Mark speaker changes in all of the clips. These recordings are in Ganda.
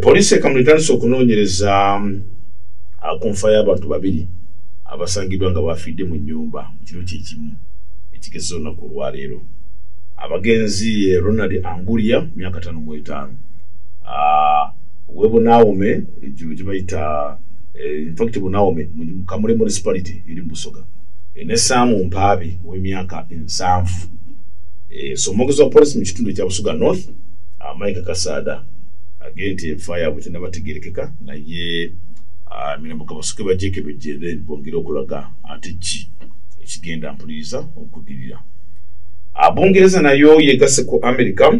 Speaker 1: Poliisi e Kamuli etandise okunoonyereza ku nfa y'abantu babiri abasangiddwa nga bafiidde mu nnyumba mu kiro kye kimu ekigezesa olunaku olwaleero. Abagenzi ye Ronald Anguria, myaka 55, ow'e Bunaawome gye bayita, in fact Bunaawome mu Kamuli Municipality eri mu Busoga, ne Sam Mpaabi ow'emyaka 70. So omwogezi wa poliisi mu kitundu ekya Busoga North, Mike Kasaada, agambye nti enfa yaabwe tennabategeerekeka, naye emirambo kabasooke bagyekebejje, then bongere okulaga ate ki ekigenda mpuliriza okuddirira. Bungereza nayo yegasse ku America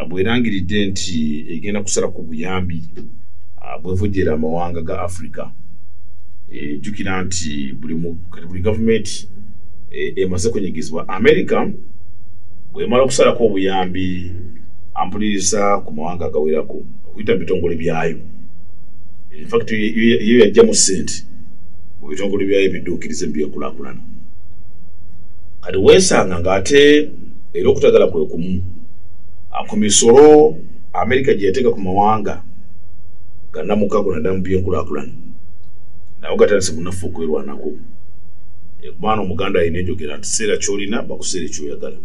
Speaker 1: bwerangiridde nti egenda kusala ku buyambi bwevujjera amawanga ga Africa. Jjukira nti buli gavumenti emaze kunyigizibwa America bwemala okusalako obuyambi ampuliriza ku mawanga agawerako okuyita mu bitongole byayo. In fact yo yajjamu ssente mu bitongole byayo ebidduukirize mu byenkulaakulana. Kati weesanga ng'ate era okutagala kwe kumu ku misolo America gye yateeka ku mawanga gannamukago naddala mu byenkulaakulana, nago gatandise munnaffe okwerwanako. Kubanga Omuganda alina enjogera nti seera ky'olina bakuseera ekyoyagala,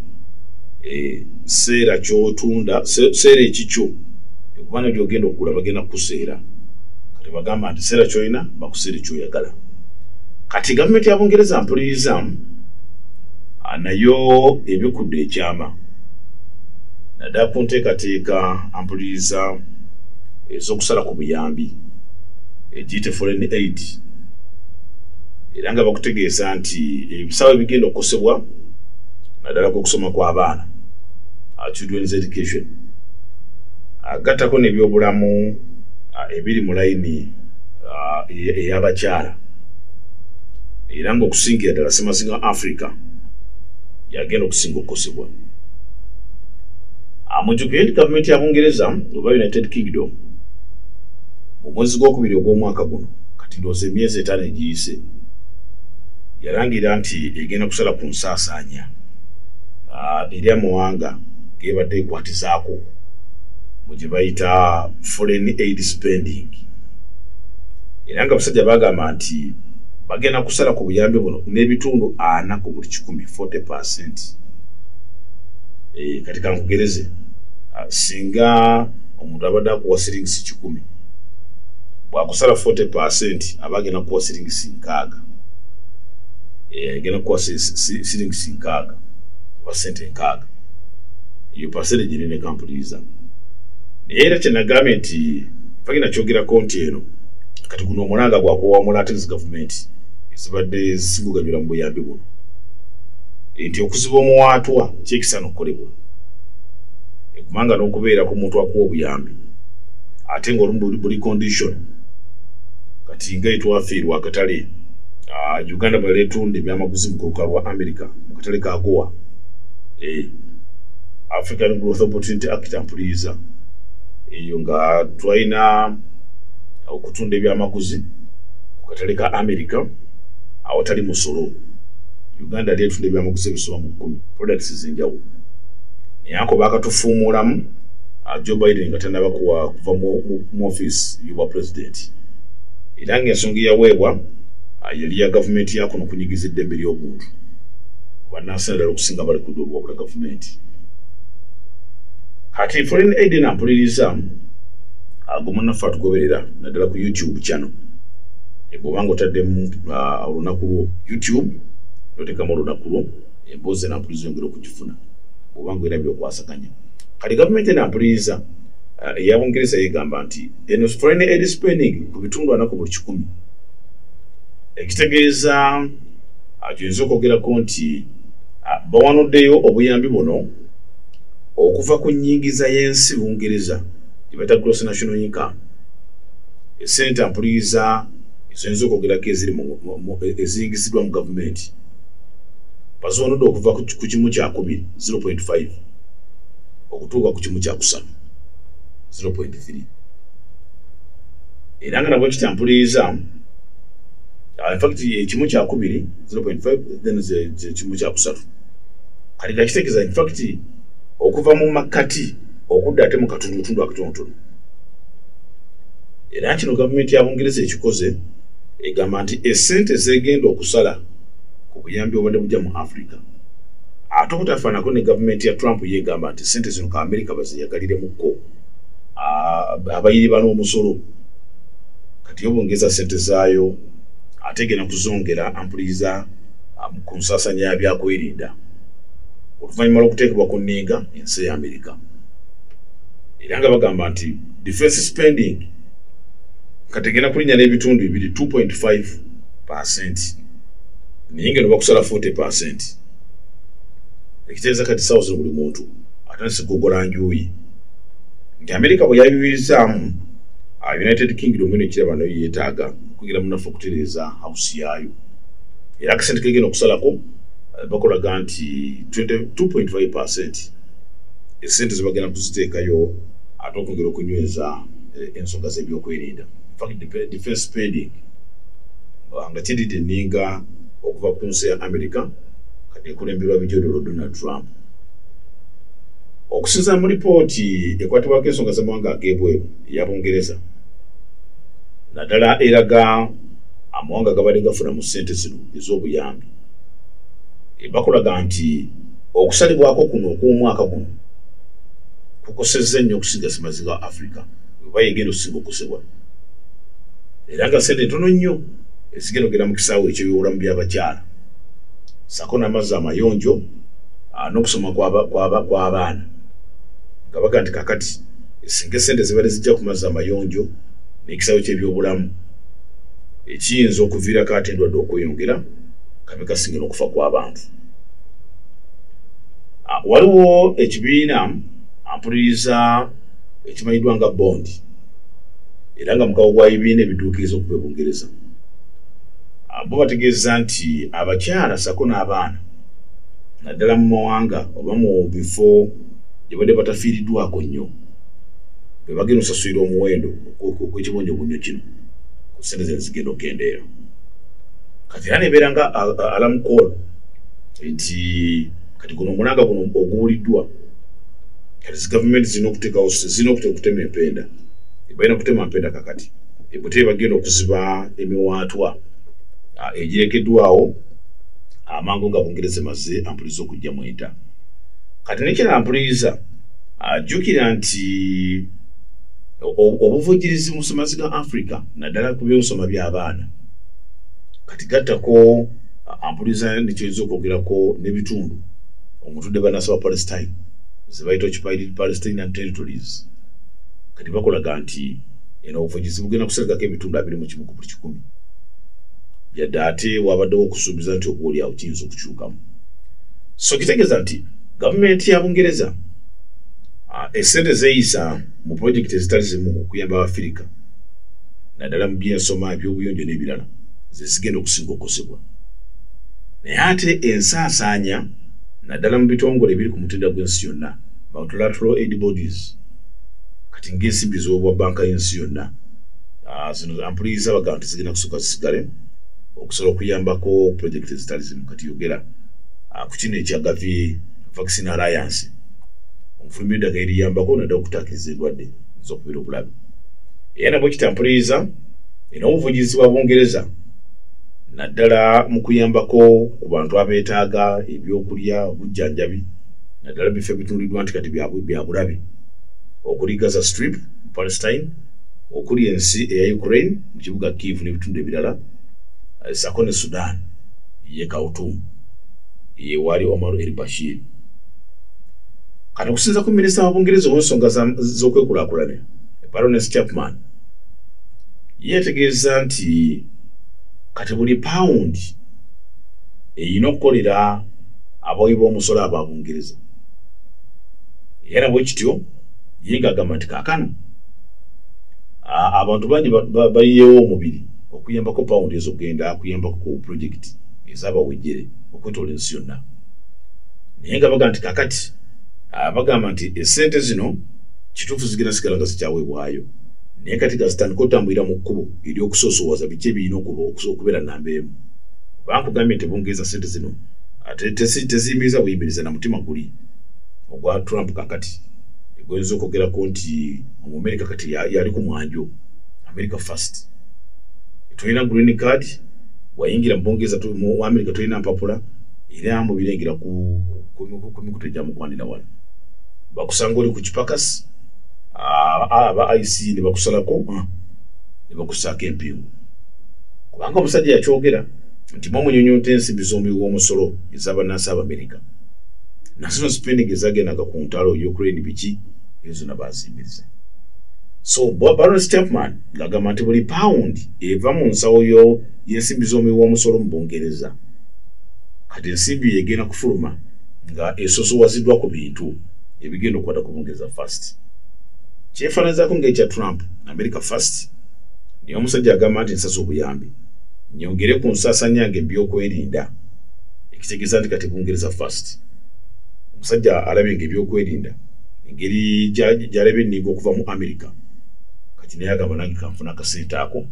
Speaker 1: seera ky'otunda, seera ekikyo, kubanga gy'ogenda okugula bagenda kukuseera. Kati bagamba nti seera ky'olina bakuseera ekyoyagala. Kati gavumenti ya Bungereza mpuliriza nayo ebikudde ekyama naddala ku nteekateeka ampuliriza ez'okusala ku buyambi egiyite foreign aid, era nga bakutegeeza nti ebisawo ebigenda okukosebwa naddala ku okusoma kw'abaana, children's education, agattako n'ebyobulamu ebiri mu layini ey'abakyala, era ng'okusingira ddala ssemazinga Africa yagenda okusinga okukosebwa. Mujjukire nti gavumenti ya Bungereza oba United Kingdom mu mwezi gwokubiri ogw'omwaka guno, kati ndowooza emyezi 5 egiyise, yalangira nti egenda kusala ku nsaasaanya eri amawanga gebadde ekwatizaako mu gye bayita foreign aid spending, era nga basajja bagamba nti bagenda kusala ku buyambi buno n'ebitundu 40 ku buli kikumi, 40%. Kati kankugereze, singa omuntu abadde akuwa siringisi 100, bwakusala 40% aba agenda kukuwa siringisi 60, agenda kukuwa siringisi 60 oba sente 60. Eyo percentage nene kampuliriza. Naye era kyenagambye nti fagenda kyogerako nti eno kati guno omulanga gwakuwamula ate zi gavumenti ezibadde zisinguganyula mu buyambi buno nti okuziba omuwaatwa kyekisaana okukolebwa, kubanga n'okubeera ku muntu akuwa obuyambi ate ng'olumu buli condition. Kati nga etwafiirwa akatale Uganda bwe etunda ebyamaguzi mu kuluka lwa America mu katale ka AGOA, African Growth Opportunity Act ampuliriza eyo nga twalina okutunda ebyamaguzi ku katale ka America awatali musolo. Uganda yali etunda ebyamaguzi ebisoba mu 10, products ez'enjawulo, naye ako baakatufuumuulamu Joe Biden nga tannaba kuva mu office y'obwa president, era ng'ensonga eyaweebwa yali ya gavumenti yakuno okunyigiza eddembe ly'obuntu bannansi naddala okusinga bali ku ludda oluwabula gavumenti. Kati foreign aid eno ampuliriza ago munnaffe atugoberera naddala ku YouTube channel, bw'obanga otaddemu olunaku lwo YouTube noteekamu olunaku lwo, emboozi eno ampuliriza oyongera okugifuna bw'obanga olina by'okwasaganya. Kati gavumenti eno ampuliriza eya Bungereza yegamba nti eno foreign aid spending ku bitundu 40 ku buli kikumi, ekitegeeza kyoyinza okwogerako nti bawanuddeyo obuyambi buno okuva ku nnyingiza y'ensi Bungereza gye bayita gross national income. Esente ampuliriza ezoyinza okwogerako eziri eziyingiziddwa mu gavumenti baziwanudde okuva ku 1/2, 0.5, okutuuka ku 1/3, 0.3. Era nga nabwe kitampuliriza, in fact 1/2, 0.5, then 1/3. Kati nga kitegeeza in fact okuva mu makkati okudda ate mu katundutundu akatonotono. Era kino gavumenti ya Bungereza ekikoze, egamba nti essente zegenda okusala ku buyambi obadde bujja mu Africa, ate obutafaanako ne gavumenti ya Trump, yegamba nti sente zino ka Amerika bazeyagaliremukko abayiriba n'omusolo. Kati yo Bungereza sente zaayo ate egenda kuzongera ampuliriza ku nsaasanya ya byakwerinda oluvannyuma lw'okuteekebwa ku nninga ensi ya Amerika. Era nga bagamba nti defense spending kati egenda kulinnya n'ebitundu bibiri, 2.5%, naye ngeno bakusala 40%, ekitegeeza kati sawa zino buli muntu atandise kugogola njuyi nti Amerika bwe yayuyirizaamu United Kingdom eno ekiraba nayo yeetaaga okugira munafu okutereeza house yaayo. Era akasente kegenda okusalako bakolaga nti 2.5%, esente zebagenda kuziteekayo ate okwongera okunyweza ensonga z'ebyokwerinda, in fact defense spending, nga kididde enninga okuva ku nsi ya America kati ekulemberwa bijololo Donald Trump. Okusinziira mu lipooti ekwatibwako ensonga z'amawanga ag'ebweru eya Bungereza, naddala eraga amawanga gabadde gafuna mu ssente zino ez'obuyambi, bakolaga nti okusalibwako kuno okw'omwaka guno kukosezza ennyo okusinga simazi ga Africa, oba yegenda okusinga okukosebwa, era nga ssente ntono nnyo ezigenda okugenda mu kisaawe eky'ebyobulamu by'abakyala ssaako n'amazzi amayonjo n'okusoma kw'abaana, nga baga nti kakati singa essente zibadde zijja ku mazzi amayonjo n'ekisaawe ky'ebyobulamu, ekiyinza okuviirako ate endwadde okweyongera, kabe kasinga n'okufa kw'abantu. Waliwo ekibiina ampuliriza ekimanyiddwa nga Bond, era nga mukago gwa bibiina ebidduukiriza okuva e Bungereza, bo bategeeza nti abakyala ssaako n'abaana naddala mu mawanga oba mu bifo gye badde batafiiriddwako nnyo be bagenda osasulira omuwendo okw'ekibonyoobonyo kino ku ssente zino zigenda okukendeera. Kati era nebeera nga alarm call nti kati guno omulanga guno oguwuliddwa, kati zi gavumenti zirina okuteekawo, zirina okutema empenda, balina kutema mpenda kakati ebwe bagenda okuziba emiwaatwa egirekeddwawo amangu nga Bungereza emaze ampuliriza okugyamu enta. Kati nekirala mpuliriza, jjukira nti obuvujjirizi mu mazi ga Africa naddala ku byensoma by'abaana, kati gattako ampuliriza nekyoyinza okwogerako n'ebitundu omutudde bannansi ba Palestine ze bayita Occupied Palestinian Territories, kati bakolaga nti eno obuvujjirizi bugenda kuserikako ebitundu 21 ku buli kikumi, yadde ate wabaddewo okusuubiza nti oba oli awo kiyinza okukyukamu. So kitegeeza nti gavumenti ya Bungereza essente zeeyisa mu pulojekiti ezitali zimu okuyamba Abafirika naddala mu byensoma, ebyobuyonjo n'ebirala, ze zigenda okusinga okukosebwa. Naye ate ensaasaanya naddala mu bitongole ebiri ku mutendera gw'ensi yonna, multilateral aid bodies, kati ng'ensimbi ziweebwa banka y'ensi yonna, zino ampuliriza bagamba nti zigenda kusooka zisigale okusobola okuyambako pulojekiti ezitali zimu. Kati yogera ku kino ekya Gavi Vaccine Alliance, omufulumi w'eddagala eriyambako naddala okutaakiriza endwadde ez'okubeera obulabe. Era nabwe kitampuliriza era obuvujjirizi bwa Bungereza naddala mu kuyambako ku bantu abeetaaga ebyokulya, obujjanjabi, naddala bifo ebitunuliddwa nti kati bya bulabe, okuli Gaza Strip mu Palestine, okuli ensi eya Ukraine mu kibuga Kiev n'ebitundu ebirala, ssaako ne Sudan ye Khartoum yewaali Omar El Bashir. Kati okusinza ku minisita wa Bungereza ow'ensonga z'okwekulaakulanya Baroness Chapman, yeetegeeza nti kati buli pawundi erina okukolera abawi b'omusolo aba Bungereza. Era bwe kityo ye ng'agamba nti kaakano abantu bangi bayiyeewo omubiri okuyambako pawundi ezo okugenda kuyambako ku pulojekiti ez'abawejjere okwetoola ensi yonna. Naye nga bagamba nti kakati bagamba nti essente zino kituufu zigenda sigala nga zikyaweebwayo, naye kati gazitandika otambulira mu kkubo ery'okusoosowaza biki ebirina okubeera namba emu. Bankugambye nti Bungereza sente zino teziyimiriza buyimiriza na mutima guli ogwa Trump kakati goyinza okwogerako nti Omumerika kati yali ku mwanjo. America first. Tolina green card, wayingira mu Bungereza, mu America tolina mpapula, era mubirengera ku mikutu egyamukwanira wala. Bakusanga oli ku kipakasi, aba IC ne bakusalako ne bakusaako empingu. Kubanga omusajja yakyogera nti mwamunyunyunta ensimbi z'omuwi w'omusolo ez'abannansi Abamerika. National spending ezagendaga ku ntalo Ukraine biki ezo zonna baaziyimiriza. So Baron Chapman ng'agamba nti buli pound eva mu nsawo y'ensimbi z'omuwi w'omusolo mu Bungereza, kati ensimbi egenda kufuluma nga esosowaziddwa ku bintu ebigenda okukwata ku Bungereza first. Kyefaananyirizaako ng'ekya Trump, America first, naye omusajja agamba nti nsasa obuyambi nyongere ku nsaasaanya yange ebyokwerinda, ekitegeeza nti kati Bungereza first. Omusajja alabye ng'ebyokwerinda engeri gy'alabye enninga okuva mu America, kati naye agamba nange kanfuna akasente ako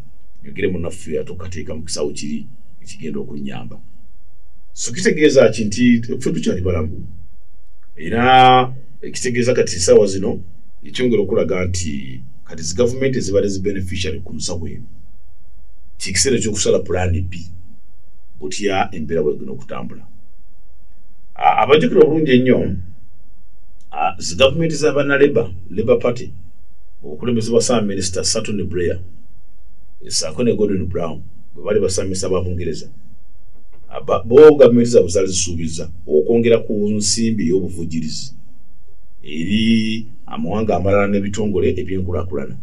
Speaker 1: nyongere munnaffe ate okukateeka mu kisawo kiri ekigenda okunnyamba. So kitegeeza ki nti ffe tukyali balamu, era ekitegeeza kati essaawa zino ekyongera okulaga nti kati zi gavumenti ezibadde zi beneficiary ku nsawo eno, kikiseera ekyokusala plan B butya embeera bwegenda okutambula. Abajjukira obulungi ennyo zi gavumenti z'abanna Labour Party obukulembeze bwa Ssaabaminisita Sir Tony Blair ssaako ne Gordon Brown bwe bali bassaaminisita ba Bungereza, bo gavumenti zaabwe zaali zisuubiza okwongera ku nsimbi ey'obuvujjirizi eri amawanga amalala n'ebitongole ebyenkulaakulana,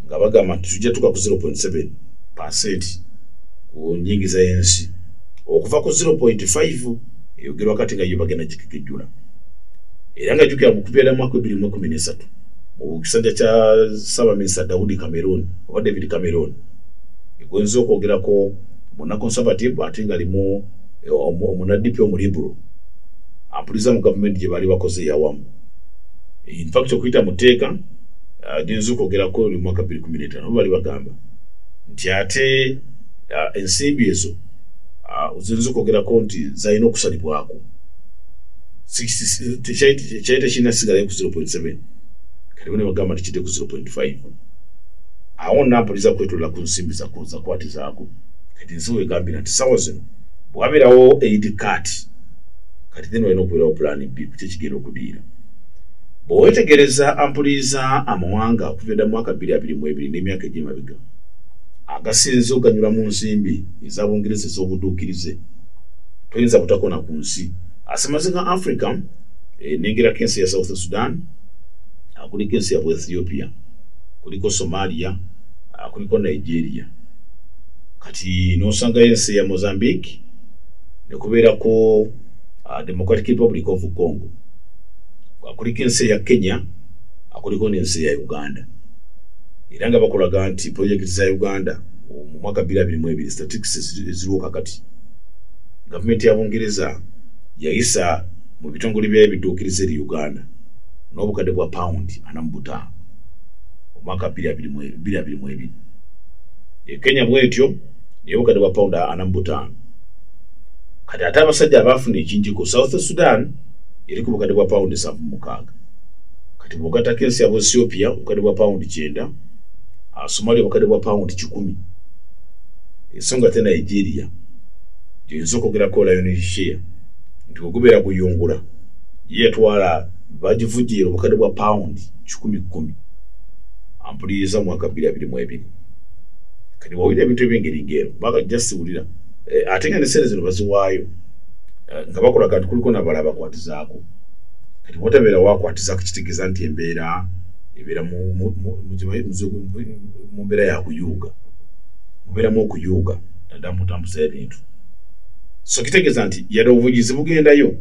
Speaker 1: nga bagamba nti tujja tuka ku 0.7% ku nnyingiza y'ensi okuva ku 0.5 eyogerwa kati nga yo bagenda gikekejjula. Era nga jjukira mu kubeera mu mwaka 2013 mu kisanja kya Ssaabaminisita Daudi Cameron oba David Cameron, egwenza okwogerako munna conservative ate nga alimu omunna DP omuliberal ampuliza mu gavumenti gye baali bakoze eyawamu. In fact okuyita mu tteeka gyenza okwogerako oli mwaka 2015 bali bagamba nti ate ensimbi ezo ziyinza okwogerako nti zalina okusalibwako, kyali tekirina sigalayo ku 0.7, kati bo ne bagamba nti kidde ku 0.5. Awo nampuliza kwetolola ku nsimbi zakwatizaako. Kati ensi wegambira nti sawa zino bwabeerawo aid cut, kati then walina okubeerawo plan B ku kyekigenda okudiira. Bw'owetegereza ampuliza amawanga okuva edda mu mwaka 2022 n'emyaka egy'emabega agasinze okuganyula mu nsimbi eza Bungereza ez'obudduukirize, toyinza butakona ku nsi asemaze nga Africa. Nengerako ensi ya South Sudan, kuliko ensi ya Ethiopia, kuliko Somalia, kuliko Nigeria, kati n'osangayo ensi ya Mozambique, nekubeerako Democratic Republic of Congo, kuliko ensi ya Kenya, kuliko n'ensi ya Uganda. Era nga bakulaga nti projekiti za Uganda mu mwaka 2022, statistics eziriwo kakati, gavumenti ya Bungereza yayisa mu bitongole byayo ebidduukiriza eri Uganda n'obukadde bwa pawundi 45 omwaka 2022. E Kenya bwetyo naye obukadde bwa pawundi 45. Kati ate abasajja abaafuna ekinjiko, South Sudan eri ku bukadde bwa pawundi 76. Kati bw'ogattako ensi ya Ethiopia obukadde bwa pawundi 90, Somalia obukadde bwa pawundi 100, ensonga te Nigeria gyoyinza okwogerako lion share nti wegubeera kuyungula ye yatwala bagivujjira obukadde bwa pawundi 110 ampuliriza mwaka 2022. Kati wawulira ebintu ebyengeri ng'ero baka just wulira, ate nga ne sente zino baziwaayo nga bakolaga nti kuliko n'abalala bakwatizaako. Kati watabeera wakwatizaako kitegeeza nti embeera ebeera mu mbeera ya kuyuuga, mubeeramu okuyuuga naddala mu ntambuza y'ebintu. So kitegeeza nti yadde obuvugizi bugendayo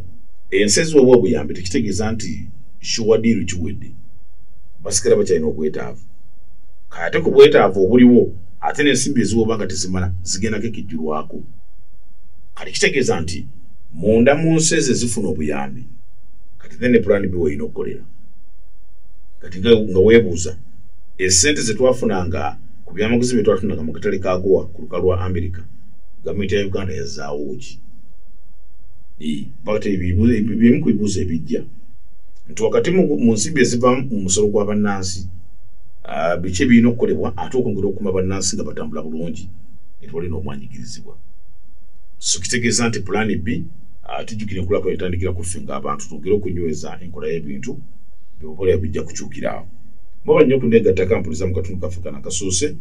Speaker 1: ensi eziweebwa obuyambi, tekitegeeza nti sure deal kiwedde, basigala bakyalina obwetaavu. Kati ate ku bwetaavu obuliwo ate n'ensimbi eziweebwa nga tezimala zigendako ekijjulwako. Kati kitegeeza nti munda mu nsi ezo ezifuna obuyambi kati then ne plan B weerina okukolera. Kati nga weebuuza esente ze twafunanga ku byamaguzi bye twatunanga mu katale ka AGOA ku lukalu lwa America, gavumenti ya Uganda yazzaawo ki? Bimu ku bibuuzo ebijja nti wakati mu nsimbi eziva mu musolo gwa bannansi Biki ebirina okukolebwa ate okwongera okukuuma bannansi nga batambula bulungi netwali n'omwanyigirizibwa? So kitegeeza nti plan B, tujjukira enkulaakulana etandikira ku ffe ng'abantu. Twongere okunyweza enkola y'ebintu byobola bijja kukyukira awo. Muba nnyo okuneegattako ampuliza mu katundu kaffe kano akasoose.